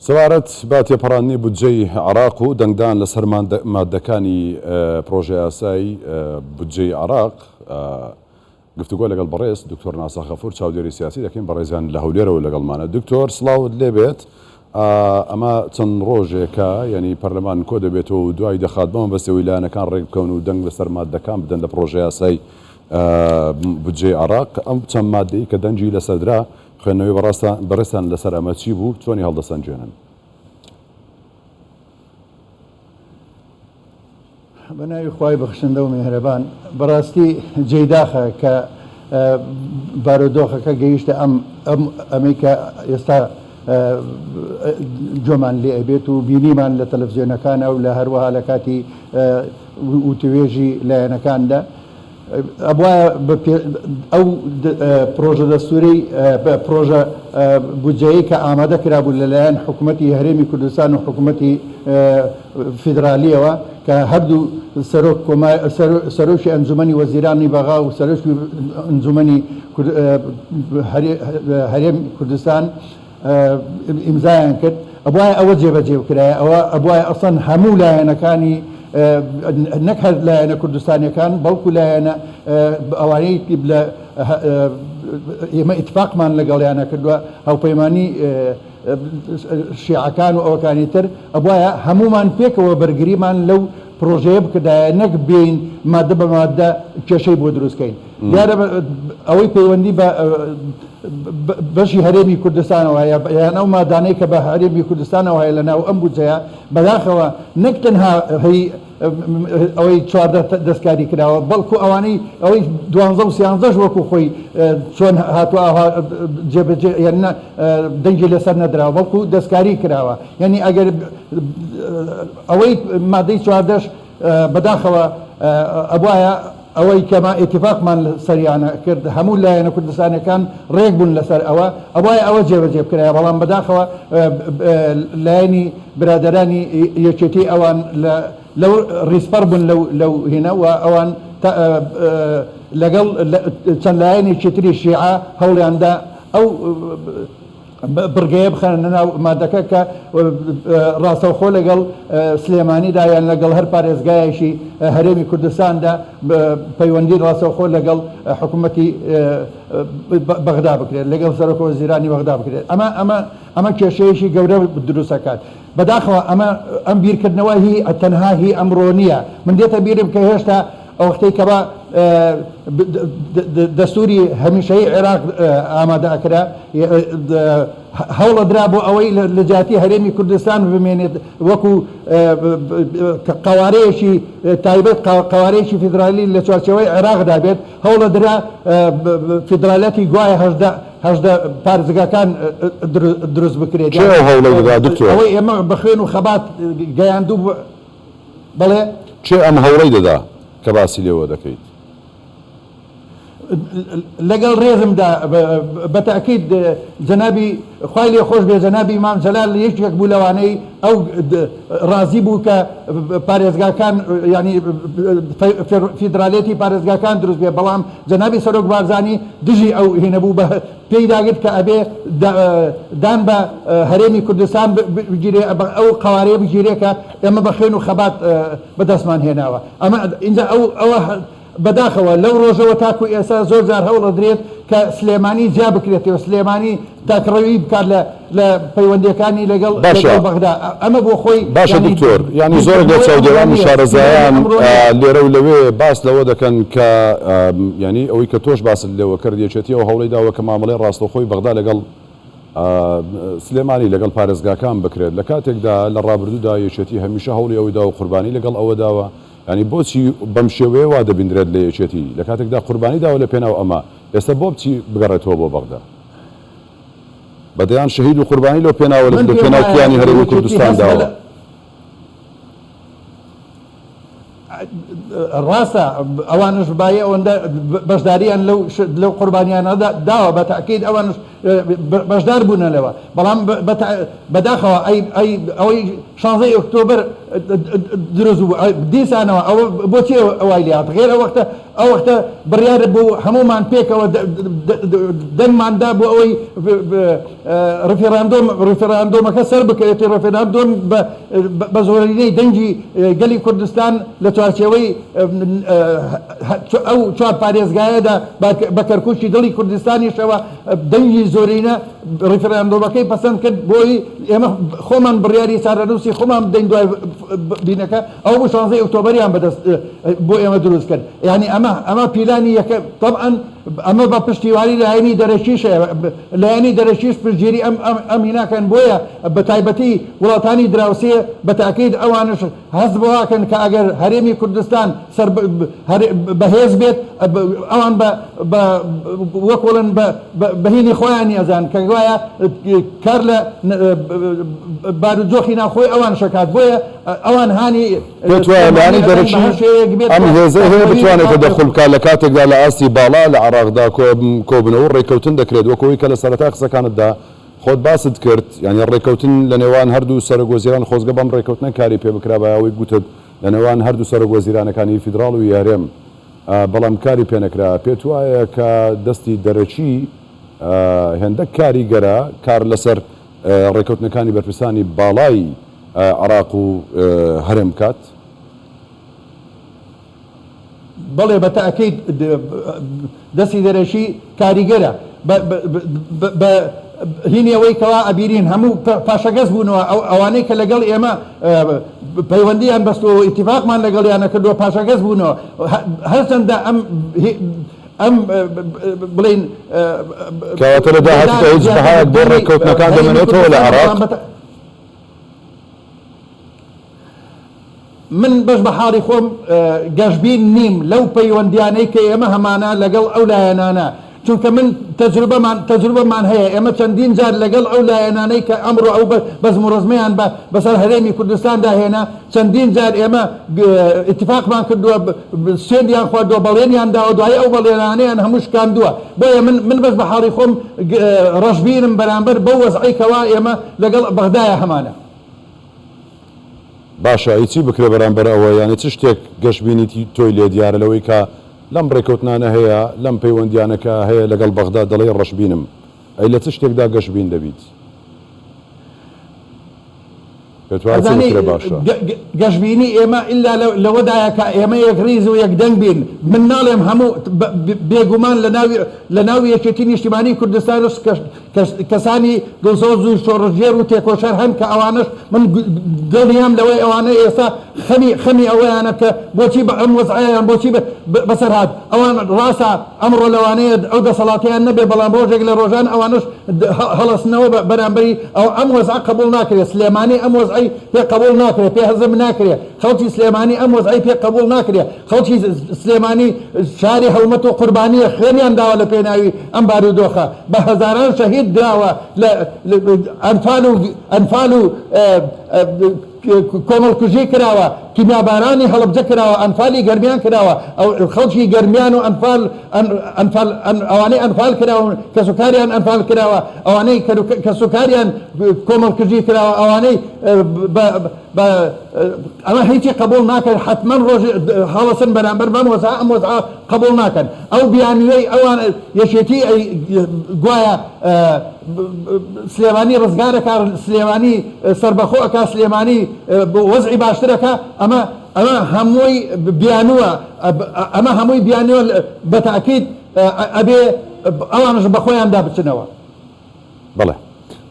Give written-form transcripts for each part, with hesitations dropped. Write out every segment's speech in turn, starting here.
سەبارەت بە تێپەڕاندنی بودجەی عێراق و دەنگدان لەسەر ماددەکانی پڕۆژەیاسای بودجەی عێراق، گفتوگۆ لەگەڵ بەڕێز دکتۆر ناسح غەفور چاودێری سیاسی دەکەین، بەڕێزیان لە هەولێرەوە لەگەڵمانە. دکتۆر سڵاوت لێبێت، ئەمە چەند ڕۆژێکە یانی پەرلەمان کۆ دەبێتەوە و دوای دەخات بەمە بەستەوەی لایەنەکان ڕێک بکەون و دەنگ لەسەر ماددەکان بدەن لە پڕۆژەیاسای بودجەی عێراق، ئەم چەند ماددەی کە دەنگی لەسەردرا خوێندنەوەی بەڕاستان بەڕێزتان لەسەر ئەمە چی بوو؟ چۆنی هەڵدەسەنگێنن؟ بە ناوی خوای بەخشندە و میهرەبان. بەڕاستی جێی داخە کە بارودۆخەکە گەیشتە ئەم ئەم ئەمەی کە ئێستا گوێمان لێ ئەبێت و بینیمان لە تەلەفزیۆنەکانە و لە هەروەها لە کاتی وتوێژی لایەنەکاندا. ئەبوایە ئەو پرۆژە دەستوورەی پرۆژە بودجەیەی کە ئامادە کرابوو لەلایەن حکوومەتی هەرێمی کوردستان و حکوومەتی فیدرالییەوە کە هەردوو سەرۆک کۆمار سەرۆکی ئەنجومەنی وەزیرانی بەغا و سەرۆکی ئەنجومەنی هەرێم کوردستان ئیمزایان کرد ئەبوایە ئەوە جێبەجێ بکرایە ئەوە ئەبوایە ئەسڵەن هەموو لایەنەکانی نەک هەر لایەنە کوردستانیەکان بەڵکو لایەنە ئەوانەی لە ئێمە ئیتفاقمان لەگەڵیانە کردووە هاوپەیمانی شیعەکان و ئەوەکانی تر ئەبوایە هەمومان پێکەوە بەرگریمان لەو پرۆژەیە بکردایە نەک بێین مادە بە مادە کێشەی بۆ دروستکەین دیارە ئەوەی پەیوەندی بە بەشی هەرێمی کوردستانەوە هەیە یان ئەو مادانەی کە بە هەرێمی کوردستانەوە هەیە لە ناو ئەم بودجەیە بەداخەوە نەک تەنها هی ئەوەی 14 دەستکاری کراوە بەڵکو ئەوانەی ئەوەی دوانزە و سیانزەش وەکو خۆی چۆن هاتووە ئاوا جێبەجێ یان دەنگی لەسەر نەدراوە بەڵکو دەستکاری کراوە یعنی ئەگەر ئەوەی مادەی چواردەش بەداخەوە ئەبوایە ئەوەی کەما ئیتیفاقمان سەریانە کرد هەموو لایەنە کوردستانیەکان ڕێک بوون لەسەر ئەوە ئەبوایە ئەوە جێبەجێ بکرایە بەڵام بەداخەوە لایەنی برادەرانی یەکێتی ئەوان لە لەو ڕیزپەڕ بوون لەو لەو هینە و ئەوان لەگەڵ چەند لایەنێکی تری شیعە هەوڵیاندا ئەو بڕگەیە بخەنە ناو مادەکە کە ڕاستەوخۆ لەگەڵ سلێمانیدا یان لەگەڵ هەر پارێزگایەکی هەرێمی کوردستاندا پەیوەندی ڕاستەوخۆ لەگەڵ حکوومەتی بەغدا بکرێت لەگەڵ سەرۆک وەزیرانی بەغدا بکرێت ئەمە ئەمە ئەمە کێشەیەکی گەورە دروست دەکات بەداخەوە ئەمە ئەم بیرکردنەوە هی تەنها هی ئەمڕۆ نییە من دێتە بیرم کە هێشتا ئەوەختەی کەوا دەستوری هەمیشەیی عێراق ئامادە ئەکرا هەوڵەدرا بۆ ئەوەی لە جیاتی هەرێمی کوردستان بمێنێت وەکو قەوارەیەکی تایبەت قەوارەیەکی فیدرالی لە چوارچێوەی عێراقدا بێت هەوڵەدرا فیدرالەتی گوایە هەژدە هەژدە پارێزگاکان دروست بکرێت کێ ئەو هەوڵەی دەدا دکتۆر؟ ئەوەی ئێمە بە خوێن و خەبات گەیاندوو بەڵێ. کێ ئەم هەوڵەی دەدا کە باسی لێوە دەکەیت؟ لەگەڵ ڕێزمدا بە تەئکید جەنابی خوای لێ خۆش بێ جەنابی مام جەلال یەکێک بوو لەوانەی ئەو ڕازی بوو کە پارێزگاکان یانی فیدرالێتی پارێزگاکان دروست بێ بەڵام جەنابی سەرۆک بارزانی دژی ئەو هینە بوو بە پێی داگرت کە ئەبێ دان بە هەرێمی کوردستان بگیرێ ئەو قەوارەیە بگیرێ کە ئێمە بە خوێن و خەبات بەدەستمان هێناوە ئەمە ئینجا ئەو ئەوە بەداخەوە لەو ڕۆژەوە تاکو ئێستا زۆر جار هەوڵەدرێت کە سلێمانی جیا بکرێتەوە سلێمانی تاکڕەوی بکات لە لە پەیوەندیەکانی لەگەڵ باشە لەگەڵ بەغدا ئەمە بۆ خۆی باشە یانی دکتۆر یانی زۆرێک لە بیرکردنەوەی ئەمڕۆ چاودێران و نییە شارەزایان بیرکردنەوەی ئەمڕۆ نییە. لێرە و لەوێ باس لەوە دەکەن کە یانی ئەوەی کە تۆش باست لێوە کرد یەکێتی ئەو هەوڵەی داوە کە مامەڵەی ڕاستەوخۆی بەغدا لەگەڵ سلێمانی لەگەڵ پارێزگاکان بکرێت لە کاتێکدا لە ڕابردوودا یەکێتی هەمیشە هەوڵی ئەوەی داوە قوربانی لەگەڵ ئەوە داوە یانی بۆچی بەم شێوەیە وا دەبیندرێت لە یەکێتی لە کاتێکدا قوربانی داوە لە پێناو ئەمە ئێستا بۆ بچی بگەڕێتەوە بۆ بەغدا بە دەیان شەهید و قوربانی لەو پێناوە من لە پێم پێناو وایە کیانی هەرێمی یەکێتی کوردستان هەست بە داوە. لە. ڕاستە ئەوانش بایە ئەوەندە بەشداریان لەو لەو قوربانیانە داوە، بە تاکید ئەوانش بەشدار بوونە لەوە، بەڵام بەداخەوە ئەی ئەی ئەوەی شانزەی ئۆکتۆبەر دروست بوو دیسانەوە ئەوە بۆچی ئەوای لێ هات؟ غێر ئەو وەختە ئەو وەختە بڕیار بوو هەموومان پێکەوە دەنگمان دا بۆ ئەوەی ڕیفێراندۆم ڕیفێراندۆمەکە سەر بکەوێت، ڕیفێراندۆم بە بە زۆرینەی دەنگی گەلی کوردستان لە چوارچێوەی ئەو چوار پارێزگایەدا بە کەرکوکی دڵی کوردستانیشەوە دەنگی زۆرینە ڕیفراندۆمەکەی پەسەند کرد بۆی ئێمە خۆمان بڕیاری چارەنووسی خۆمان بدەین. دوای بینەکە ئەو بوو 16 ئۆکتۆبەریان بەدەست بۆ ئێمە دروست کرد. یعنی ئەمە پیلانی یەکە. طبعا ئەمە بە پشتیوانی لایەنی دەرەکیش، لایەنی دەرەکیش پشتگیری ئەم ئەم هیناکەن. بۆیە بە تایبەتی وڵاتانی دراوسێ بە تاکید ئەوانش هەست بەواکەن کە ئەگەر هەرێمی کوردستان سەر بەهێز بێت، ئەوان بە وەکوڵن بەهینی خۆیانی ئەزان کە گوایە کار لە بارودۆخی ناوخۆی ئەوان شکات. بۆیە ئەوان هانی پێت وایە لایەنی دەرەکی ئەم هێزەی هەیە بتوانێت تەدەخول بکات لە کاتێکدا لە ئاستی باڵا لە عێراقدا کۆبنەوە و ڕێککەوتن دەکرێت، وەک ئەوەی کە لە سەرەتای قسەکانتدا خۆت باست کرد، یانی ڕێککەوتن لە نێوان هەردوو سەرۆک وەزیران، خۆزگە بەم ڕێککەوتنە کاری پێ بکرابایە، ئەوەی گوتت لە نێوان هەردوو سەرۆک وەزیرانەکانی فیدراڵ و هەرێم، بەڵام کاری پێ نەکرا. پێت وایە کە دەستی دەرەکی هێندە کاریگەرە کار لەسەر ڕێککەوتنەکانی بەرپرسانی باڵای عێراق و هەرێم بکات؟ بەڵێ، بە تەئکید دەستی دەرەکی کاریگەرە بە هینی ئەوەی کەوا ئەبینین هەموو پاشەگەز بوونەوە. ئەوانەی کە لەگەڵ ئێمە پەیوەندیان بەستەوە و ئیتیفاقمان لەگەڵیان نەکردووە پاشەگەز بوونەوە، هەرچەندە ئەم بڵین کەواتە لە داهاتوودا هیچ بەهایەک بۆ ڕێککەوتنەکان دەمێنێتەوە لە عێراق؟ من بەش بە حاڵی خۆم گەشبین نیم لەو پەیوەندیانەی کە ئێمە هەمانە لەگەڵ ئەو لایەنانە، چونکە من تەجروبەمان تەجروبەمان هەیە. ئێمە چەندین جار لەگەڵ ئەو لایەنانەی کە ئەمڕۆ ئەو بەزم و ڕەزمەیان بە بەسەر هەرێمی کوردستاندا هێنا، چەندین جار ئێمە ئیتفاقمان کردووە، سوێندیان خواردووە، بەڵێنیان داوە، دوایی ئەو بەڵێنانەیان هەموو شکاندووە. بۆیە من من بەش بە حاڵی خۆم ڕەشبینم بەرامبەر بەو وەزعەی کەوا ئێمە لەگەڵ بەغدایە هەمانە. باشە ئەی چی بکرێ بەرامبەر ئەوە؟ یانی چ شتێک گەشبینیی تۆی لێ دیارە لەوەی کە لەم ڕێکەوتنانە هەیە، لەم پەیوەندیانە کە هەیە لەگەڵ بەغدا دەڵێی ڕەشبینم، ئەی لە چ شتێکدا گەشبین دەبیت؟ پێت وایە چ ئەزانی بکرێ باشە؟ گەشبینی ئێمە ئیلا لەوەدایە کە ئێمە یەکڕیز و یەکدەنگ بین. من ناڵێم هەموو، بێگومان لەناو یەکێتی نیشتیمانی کوردستانش کەسانی دڵسۆز و شۆڕشگێڕ و تێکۆشەر هەن کە ئەوانەش من دڵنیام لەوەی ئەوانە ئێستا خەمی خەمی ئەوەیانە کە بۆچی بە ئەم وەزعەیان بۆچی بەسەر هات. ئەوان ڕاستە ئەمڕۆ لەوانەیە ئەو دەسەڵاتەیان نەبێ، بەڵام ڕۆژێک لە ڕۆژان ئەوانەش هەڵەسنەوە بەرامبەری ئەو. ئەم وەزعە قبوڵ ناکرێ. سلێمانی ئەم وەزعەی پێ قبوڵ ناکرێ، پێ هەزم ناکرێ. خەڵکی سلێمانی ئەم وەزعەی پێ قبوڵ ناکرێ. خەڵکی سلێمانی شاری هەڵمەت و قوربانییە، خوێنیان داوە لە پێناوی ئەم بارودۆخە، بە هەزاران شەهید دراوە لە ئەنفال و ئەنفال و کۆمەڵکوژی کراوە، کیمیابارانی هەڵەبجە کراوە، ئەنفالی گەرمیان کراوە، خەڵکی گەرمیان و ئەنفال ئەنفال ئەوانەی ئەنفال کراون کەسوکاریان ئەنفال کراوە، ئەوانەی کەسوکاریان کۆمەڵکوژی کراوە، ئەوانەی بە ئەمە هیچی قبوڵ ناکەن. حەتمەن ڕۆژێ هەڵەسن بەرامبەر بەم وەزعە، ئەم وەزعە قبوڵ ناکەن. ئەو بیانویەی ئەوان یەکێتی گوایە سلێمانی ڕزگار ئەکا، سلێمانی سەربەخۆ ئەکا، سلێمانی وەزعی باشتر ئەکا، ئەمە ئەمە هەمووی بیانووە، ئەمە هەمووی بیانووە. بە تاکید ئەبێ ئەوانش بە خۆیاندا بچنەوە. بەڵێ.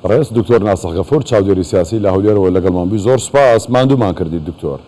بەڕێز دکتۆر ناسح غەفور چاودێری سیاسی لە هەولێرەوە لەگەڵمان بووی، زۆر سوپاس، ماندوومان کردیت دکتۆر.